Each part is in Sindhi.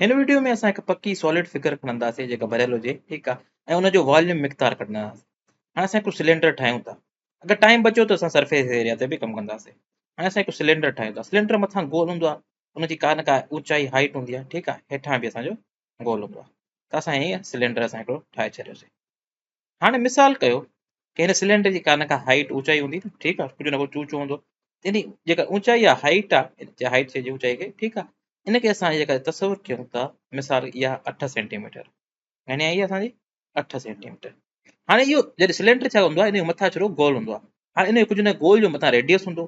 هن وڊيو ۾ اسان هڪ پڪي سالڊ فگر کڻنداسين جيڪا ڀريل هجي ٺيڪ آ ۽ ان جو واليوم مقدار ڪڍنداسين. هاڻي اسان هڪ سلينڊر ٺاهيون ٿا. اگر ٽائيم بچيو ته اسان سرفيس ايريا تي به ڪم ڪنداسين. هاڻي اسان هڪ سلينڊر ٺاهيون ٿا. سلينڊر مٿان گول هوندو آ ان جي ڪا نه ڪا اوچائي هائيٽ هوندي آ ٺيڪ آ هيٺان به اسان جو گول هوندو آ ته اسان هي سلينڊر اسان هڪڙو ٺاهي ڇڏيوسين. هاڻي مثال ڪيو ڪي هن سلينڊر جي ڪا نه ڪا هائيٽ اوچائي هوندي نه ٺيڪ آ ڪجهه نه ڪجهه اوچو هوندو يعني جيڪا اوچائي آ هائيٽ آ هائيٽ چئجي اوچائي کي ٺيڪ آ ان کي اسان جيڪا تصور ڪيون ٿا مثال اها 8 سينٽي ميٽر گهڻي آئي اسان جي 8 سينٽي ميٽر. هاڻي اهو جڏهن سلينڊر ڇا هوندو آ ان جو مٿاڇرو گول هوندو آ هاڻي ان جو ڪجهه نه گول جو مٿان ريڊيس هوندو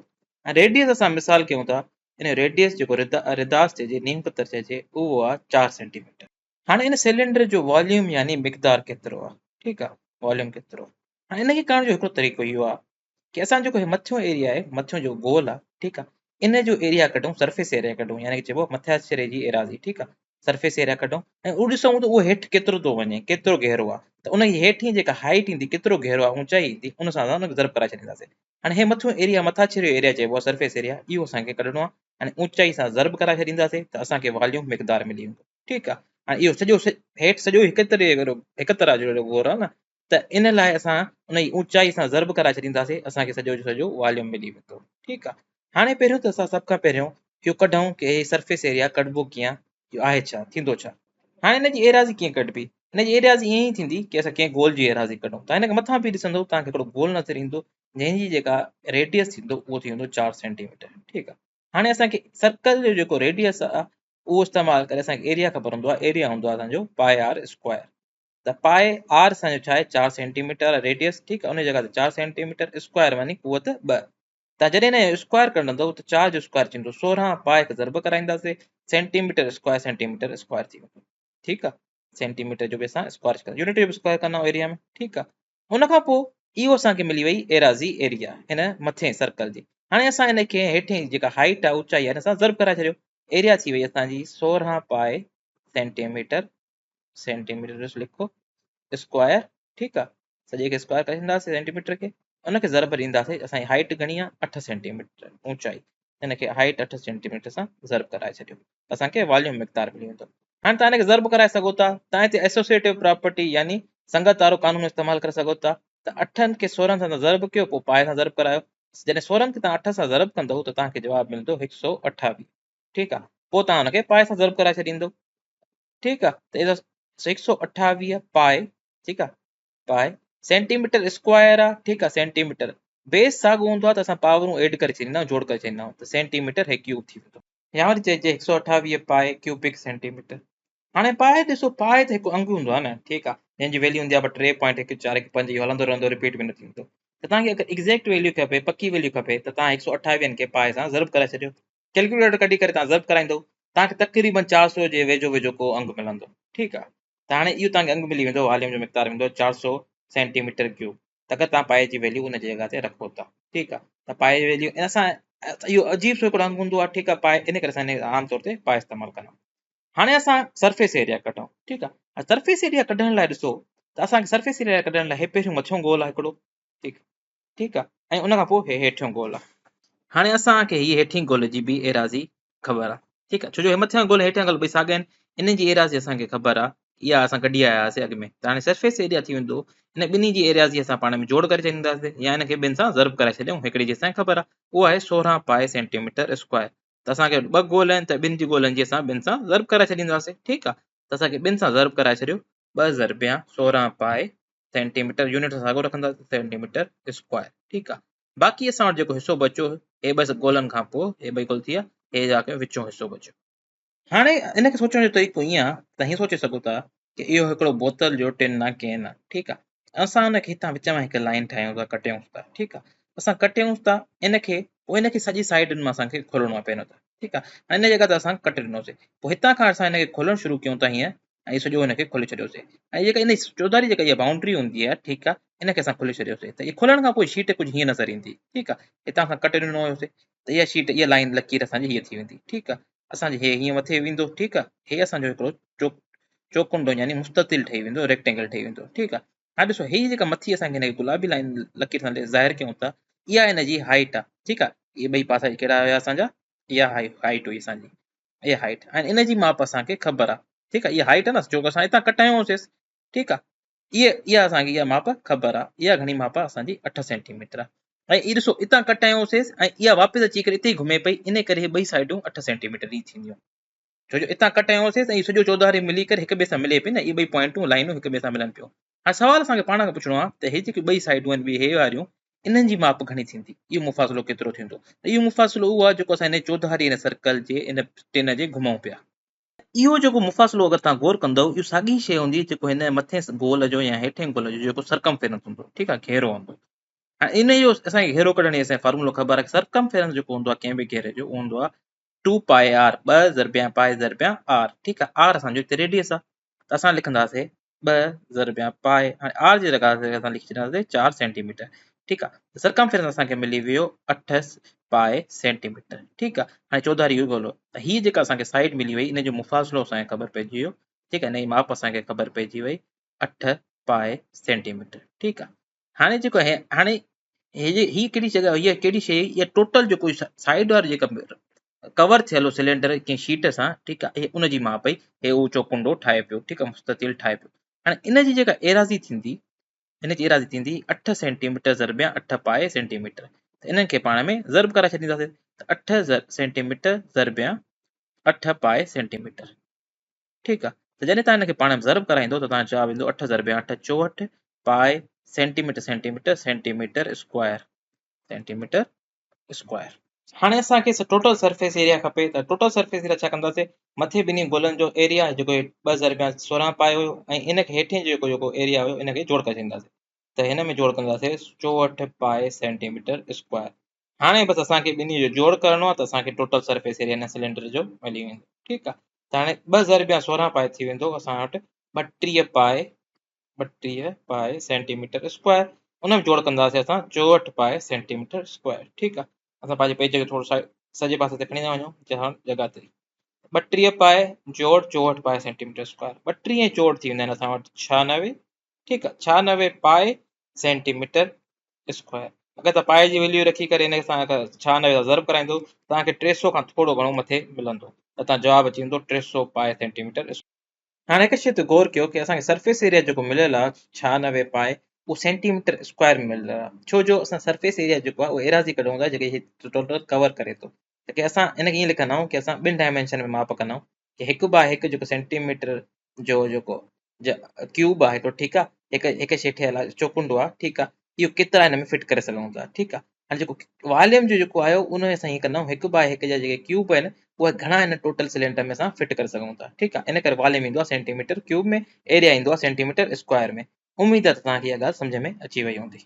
۽ ريڊيس اسان مثال ڪيون ٿا ان جو ريڊيس جيڪو رداس چئجي نيم قطر چئجي اهو آ 4 سينٽي ميٽر. هاڻي ان سلينڊر جو واليوم يعني مقدار ڪيترو آ ٺيڪ آ واليوم ڪيترو آ. هاڻي ان کي ڪرڻ جو هڪڙو طريقو اهو آ ڪي اسان جيڪو هي مٿيون ايريا آهي مٿيون جو گول آ ٺيڪ آ ان جو ايريا ڪڍون سرفيس ايريا ڪڍون يعني چئبو مٿاڇري جي ايراضي ٺيڪ آ سرفيس ايريا ڪڍون ۽ اهو ڏسون ته اهو هيٺ ڪيترو ٿو وڃي ڪيترو گهرو آ ته ان جي هيٺين جيڪا هائيٽ ايندي ڪيترو گهرو آ اونچائي ايندي ان سان اسان ان کي ضرب ڪرائي ڇڏينداسين. هاڻي هي مٿيون ايريا مٿاڇري جو ايريا چئبو آ سرفيس ايريا اهو اسان کي ڪڍڻو آ هاڻي اونچائي سان ضرب ڪرائي ڇڏينداسين ته اسان کي واليوم مقدار ملي ويندو. ٺيڪ آ هاڻي اهو سڄو هيٺ سڄو هڪ طرح هڪ طرح جو گور آ نه ته ان لاء اسان ان جي اوچائي سان ضرب ڪرائي ڇڏينداسين اسان کي سڄو جو سڄو واليوم ملي ويندو. ٺيڪ آ هاڻي پهريون ته اسان سڀ کان پهريون اهو ڪڍون ڪي هي سرفيس ايريا ڪڍبو ڪيئن اهو آهي ڇا ٿيندو ڇا. هاڻي ان جي ايراضي ڪيئن ڪڍبي ان جي ايراضي ائين ئي ٿيندي ڪي اسان ڪنهن گول جي ايراضي ڪڍون ته هن کي مٿان به ڏسندو توهان کي هڪڙو گول نظر ايندو جنهن جي جيڪا ريڊيس ٿيندو اهو ٿي ويندو 4 سينٽي ميٽر. ٺيڪ آ هاڻي اسان کي سرڪل جو جيڪو ريڊيس آ اهو استعمال ڪري اسان کي ايريا خبر هوندو آهي ايريا هوندو آهي اسان جو پائي آر اسڪوائر ته پائي آر اسان جو ڇا آهي 4 سينٽي ميٽر ريڊيس ٺيڪ آهي ان جي جڳهه تي 4 سينٽي ميٽر اسڪوائر معني قوت 2 ته جڏهن هن جو اسڪوائر ڪڍندو ته 4 جو اسڪوائر ٿيندو 16 پائي کي ضرب ڪرائينداسين centimetre square centimetre square ٿي ويندو ٺيڪ آهي سينٽي ميٽر جو به اسان اسڪوائر ڪندا يونٽ جو به اسڪوائر ڪندا آهيون ايريا ۾ ٺيڪ آهي ان کان پوء اهو اسان کي ملي وئي ايراضي ايريا هن مٿين سرڪل جي. هاڻي اسان ان کي هيٺين جيڪا هائيٽ آهي اوچائي آهي ان سان ضرب ڪرائي ڇڏيو. ايريا ٿي وئي اسان جي 16 پائي سينٽي ميٽر، سينٽي ميٽر لکو اسڪوائر ٺيڪ آهي سڄي کي اسڪوائر ڪري ڇڏينداسين سينٽي ميٽر کي ان کي ضرب ڏينداسين اسان جي هائيٽ گهڻي آهي 8 سينٽي ميٽر اوچائي ان کي هائيٽ 8 سينٽي ميٽر سان ضرب ڪرائي ڇڏيو اسان کي واليوم مقدار ملي ويندو. هاڻي توهان هن کي ضرب ڪرائي سگهو ٿا. توهان هتي ايسوسيئيٽو پراپرٽي يعني سنگت وارو قانون استعمال ڪري سگهو ٿا ته اٺن کي سورهن سان ضرب ڪيو پوء پائي سان ضرب ڪرايو. جڏهن سورهن کي توهان اٺ سان ضرب ڪندؤ ته توهان کي جواب ملندو هڪ سؤ اٺاويهه. ٺيڪ آهي پوء توهان هن کي پائي سان ضرب ڪرائي ڇڏيندو. ٺيڪ آهي ته هڪ سؤ اٺاويهه پائي ٺيڪ آهي پائي سينٽي ميٽر اسڪوائر آهي ٺيڪ آهي سينٽي ميٽر بيس ساڳيو هوندو آهي ته اسان پاورون ايڊ ڪري ڇڏيندا آهيون جوڙ ڪري ڇڏيندا آهيون ته سينٽي ميٽر هي ڪيوب ٿي ويندو. يا وري چئجي هڪ سؤ اٺاويهه پائي ڪيوبڪ سينٽي ميٽر. هاڻي پائي ڏسو پائي ته هڪ انگ هوندو آهي نه ٺيڪ آهي جنهن جي ويليو هوندي آهي ٽي پوائنٽ هڪ چار هڪ پنج اهو هلندو رهندو رپيٽ به نه ٿيندو ته توهان کي اگر ايگزيڪٽ ويليو کپي پڪي ويليو کپي ته توهان هڪ سؤ اٺاويهن کي پائي سان ضرب ڪرائي ڇڏيو ڪيلڪيوليٽر ڪڍي ڪري توهان ضرب ڪرائيندو توهان کي تقريبن چار سؤ جي ويجهو ويجهو ڪو انگ ملندو ٺيڪ آهي ته هاڻي اهو توهان کي انگ ملي ويندو واليوم جو مقدار ويندو چار سؤ سينٽي ميٽر ڪيوب ته اگر توهان پائي جي ويليو ان جي جڳهه تي رکو ٿا ٺيڪ آهي ته پائي جي ويليو ان سان اهو عجيب سو هڪڙو انگ هوندو آهي ٺيڪ آهي پائي ان ڪري اسان عام طور تي پائي استعمال ڪندا آهيون. هاڻي اسان سرفيس ايريا ڪڍون ٺيڪ آهي سرفيس ايريا ڪڍڻ لاء ڏسو ته اسان کي سرفيس ايريا ڪڍڻ لاء هي پهريون مٿيون گول آهي هڪڙو ٺيڪ ٺيڪ آهي ۽ ان کان پوء هي هيٺيون گول آهي. هاڻي اسان کي هي هيٺين گول جي به ايراضي خبر آهي ٺيڪ آهي ڇو جو هي مٿيان گول هيٺيان گول ٻئي ساڳيا آهن انهن جي ايراضي اسان کي خبر آهي اها اسان ڪڍي آيا هئاسين اڳ ۾ ته هاڻي سرفيس ايريا ٿي ويندو ان ٻنهي جي ايراضي اسان پاڻ ۾ جوڙ ڪري ڇڏينداسين يا ان کي ٻن سان ضرب ڪرائي ڇڏيون هڪڙي جي اسان کي خبر آهي اهو آهي 16 پائي سينٽي ميٽر اسڪوائر ته اسان کي ٻه گول آهن ته ٻن جي گولن جي اسان ٻن سان ضرب ڪرائي ڇڏينداسين ٺيڪ آهي ته اسان کي ٻن سان ضرب ڪرائي ڇڏيو ٻه ضربيا 16 پائي سينٽي ميٽر يونٽ ساڳو رکنداسين سينٽي ميٽر اسڪوائر ٺيڪ آهي باقي اسان وٽ جيڪو حصو بچيو هي ٻه گولن کان پوء هي ٻئي گول ٿي ويا هي جا وچون حصو بچيو. هاڻي ان کي سوچڻ جو طريقو ائين آهي ته هيئن سوچي سگهو ٿا ڪي اهو هڪڙو بوتل جو ٽن آهي ڪين آهي ٺيڪ آهي اسان ان کي هتان وچ مان هڪ لائن ٺاهيون ٿا ڪٽيون ٿا ٺيڪ آهي اسان ڪٽيون ٿا ان کي پوء ان کي سڄي سائيڊن مان اسان کي کولڻو آهي پهريون ته ٺيڪ آهي هاڻي ان جڳهه تي اسان ڪٽي ڏنوسي پوء هتان کان اسان ان کي کولڻ شروع ڪيون ٿا هيئن ۽ سڄو هن کي کولي ڇڏيوسي ۽ جيڪا ان چوڌاري جيڪا اها بائونڊري هوندي آهي ٺيڪ آهي ان کي اسان کولي ڇڏيوسي ته اهي کولڻ کان پوء شيٽ ڪجهه هيئن نظر ايندي ٺيڪ آهي هتان کان ڪٽي ڏنو هيوسي ته اها شيٽ اها لائن لڪير اسان جي هيئن ٿي ويندي ٺيڪ آهي اسان جي هي هيئن مٿي ويندو ٺيڪ آهي هي اسان جو هڪڙو چوڪ چوڪنڊو يعني مستطيل ٺهي ويندو ريڪٽينگل ٺهي ويندو ٺيڪ آهي هاڻي ڏسو هي جيڪا مٿي اسان کي هن گلابي لائن لڪير سان ظاهر ڪيون ٿا اها ان جي هائيٽ آهي ٺيڪ آهي اهي ٻئي پاسا ڪهڙا هيا اسان جا اها هائيٽ هئي اسان جي. اها هائيٽ ۽ ان جي ماپ اسان کي خبر آهي ٺيڪ آهي اها هائيٽ آهي نه جو اسان هتان ڪٽ هنيو هوسيس ٺيڪ آهي اها اها اسان کي اها ماپ خبر آهي اها گهڻي ماپ آهي اسان جي 8 سينٽي ميٽر آهي ۽ هي ڏسو اتان ڪٽ هنيو هوسيس ۽ اها واپس اچي ڪري اتي ئي گهمي پئي ان ڪري هي ٻئي سائيڊون 8 سينٽي ميٽر ئي ٿينديون ڇو جو اتان ڪٽ هنيو هوسيس ۽ سڄو چوڌاري ملي ڪري هڪ ٻئي سان ملي پئي نه اهي ٻئي پوائنٽون لائنون هڪ ٻئي سان ملن پيون هاڻي سوال اسان کي پاڻ کان پڇڻو آهي ته هي جيڪي ٻئي سائيڊون آهن ٻئي هي واريون انهن جي ماپ گهڻي ٿيندي اهو مفاصلو ڪيترو ٿيندو ته اهو مفاصلو اهو آهي جيڪو اسان هن چوڌاري هن سرڪل جي ان ٽين جي گهمون پيا اهو جيڪو مفاصلو اگر توهان غور ڪندؤ اهو ساڳي شيء هوندي جيڪو هن مٿين گول جو يا هيٺين گول جو جيڪو سرڪمفيرنس هوندو ٺيڪ آهي گهيرو هوندو هاڻي ان جو اسان کي گهيرو ڪڍڻ جي اسان کي فارمولو خبر آهي سرڪمفيرنس جيڪو هوندو آهي ڪنهن به گهيري جو اهو هوندو آهي 2 پائي آر 2 ضربيان پائي ضربيان آر ٺيڪ آهي آر اسان جو هتي ريڊيس آهي ته اسان لکنداسين 2 ضربيان پائي هاڻي آر جي جڳهه تي اسان لکي ڇڏينداسين 4 سينٽي ميٽر ٺيڪ آهي ته سرڪمفرنس اسان کي ملي ويو 8 پائي سينٽي ميٽر ٺيڪ آهي هاڻي چوڌاري اهو ڳولو ته هي جيڪا اسان کي سائيڊ ملي وئي ان جو مفاصلو اسان کي خبر پئجي ويو ٺيڪ آهي ان جي ماپ اسان کي خبر پئجي وئي 8 پائي سينٽي ميٽر ٺيڪ آهي هاڻي جيڪو هي هاڻي هي جي هي ڪهڙي جڳهه هي ڪهڙي شيء هي ٽوٽل جيڪو سائيڊ وارو جيڪا ڪور ٿيل هو سلينڊر ڪنهن شيٽ سان ٺيڪ آهي ان جي ماپ هئي هي اهو چوڪنڊو ٺاهي پيو ٺيڪ آهي مستطيل ٺاهي پيو هاڻي ان جي جيڪا ايراضي ٿيندي ان جي ايراضي ٿيندي 8 سينٽي ميٽر ضرب 8 پائي سينٽي ميٽر ته انهن کي پاڻ ۾ ضرب ڪرائي ڇڏينداسين ته 8 سينٽي ميٽر ضرب 8 پائي سينٽي ميٽر ٺيڪ آ ته جڏهن توهان هن کي پاڻ ۾ ضرب ڪرائيندو ته توهان جو جواب ايندو 8 ضرب 8 64 pi centimetre centimetre centimetre square centimetre square. هاڻي اسان کي ٽوٽل سرفيس ايريا کپي ته ٽوٽل سرفيس ايريا ڇا ڪنداسين مٿي ٻنهي گولن جو ايريا جيڪو 2 ضرب 16 پائي هيو ۽ ان کي هيٺين جيڪو جيڪو ايريا هيو ان کي جوڙ ڪري ڇڏينداسين ته هن ۾ جوڙ ڪنداسين 64 پائي سينٽي ميٽر اسڪوائر. هاڻي بس اسان کي ٻنهي جو جوڙ ڪرڻو آهي ته اسان کي ٽوٽل سرفيس ايريا هن سلينڊر جو ملي ويندو ٺيڪ آهي ته هاڻي 2 ضرب 16 پائي ٿي ويندو اسان وٽ 32 پائي 32 پائي سينٽي ميٽر اسڪوائر ان ۾ جوڙ ڪنداسين اسان 64 پائي سينٽي ميٽر اسڪوائر ٺيڪ آهي اسان پنهنجي پيج کي ٿورو سڄي پاسي تي کڻي ٿا وڃون جنهن جڳهه تي 32 پائي جوڙ 64 پائي سينٽي ميٽر اسڪوائر 32 ۽ 64 ٿي ويندا آهن اسان وٽ 96 ٺيڪ آ 96 پائي سينٽي ميٽر اسڪوائر اگر ته پائي جي ويليو رکي ڪري ان سان اگر 96 سان ضرب ڪرائيندو توهان کي 300 کان ٿورو گهڻو مٿي ملندو ته توهان جواب اچي ويندو 300 پائي سينٽي ميٽر اسڪوائر. هاڻي هڪ شيء تي غور ڪيو ڪي اسان کي سرفيس ايريا جيڪو مليل آ 96 پائي اهو سينٽي ميٽر اسڪوائر ۾ مليل آ ڇو جو اسان سرفيس ايريا جيڪو آ اهو ايراضي ڪڍون ٿا جيڪي هي ٽوٽل ڪور ڪري ٿو ته ڪي اسان ان کي ائين لکندا آهيون ڪي اسان ٻن ڊائمينشن ۾ ماپ ڪندا آهيون ڪي هڪ باء هڪ جيڪو سينٽي ميٽر جو جيڪو ڪيوب آهي هڪڙو ٺيڪ آهي هڪ هڪ شيء ٺهيل آهي چوڪنڊو آهي ٺيڪ آهي اهو ڪيترا هن ۾ فٽ ڪري سگهون ٿا ٺيڪ آهي هاڻي جيڪو واليوم جو جيڪو آيو ان ۾ اسان ائين ڪندا آهيون هڪ باء هڪ جا جيڪي ڪيوب آهن اهي گهڻا هن ٽوٽل سلينڊر ۾ اسان فٽ ڪري سگهون ٿا ٺيڪ آهي ان ڪري واليوم ايندو آهي سينٽي ميٽر ڪيوب ۾ ايريا ايندو آهي سينٽي ميٽر اسڪوائر ۾ اميد آهي ته توهان کي اها ڳالهه سمجهه ۾ اچي وئي هوندي.